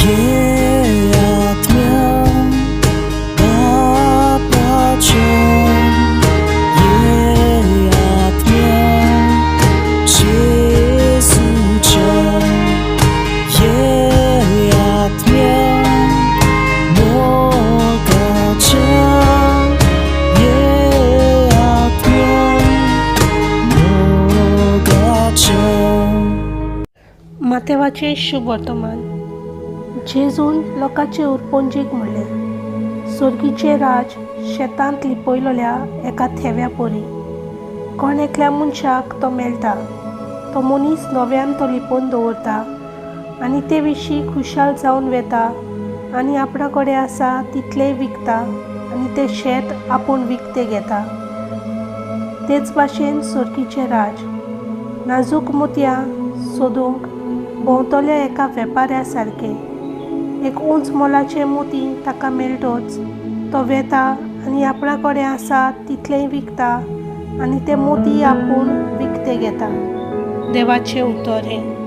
ये आत्म्या बापाच्या, ये आत्म्या जेजूच्या, ये आत्म्या मोगाच्या, ये आत्म्या मोगाच्या. मातेवाचें शुभ वर्तमान. जेजून लोकांचे उरपोंजीक म्हणलें, सोर्गीचें राज शेतांत लिपयलोल्या एका थेव्या परी. कोण एकल्या मनशाक तो मेळटा, तो मनीस नव्यान तो लिपोवन दवरता आनी ते विशीं खुशाल जावन वेता आनी आपणा कडेन आसा तितलेंय विकता आनी तें शेत आपूण विकतें घेता. तेच भाशेन सोर्गीचें राज नाजूक मोतयां सोदूंक भोंवतल्या एका वेपाऱ्या सारकें. एक उंच मोलाचें मोती ताका मेळटोच तो वेता आनी आपणा कडेन आसा तितलेंय विकता आनी तें मोती आपूण विकतें घेता. देवाचें उतर हें.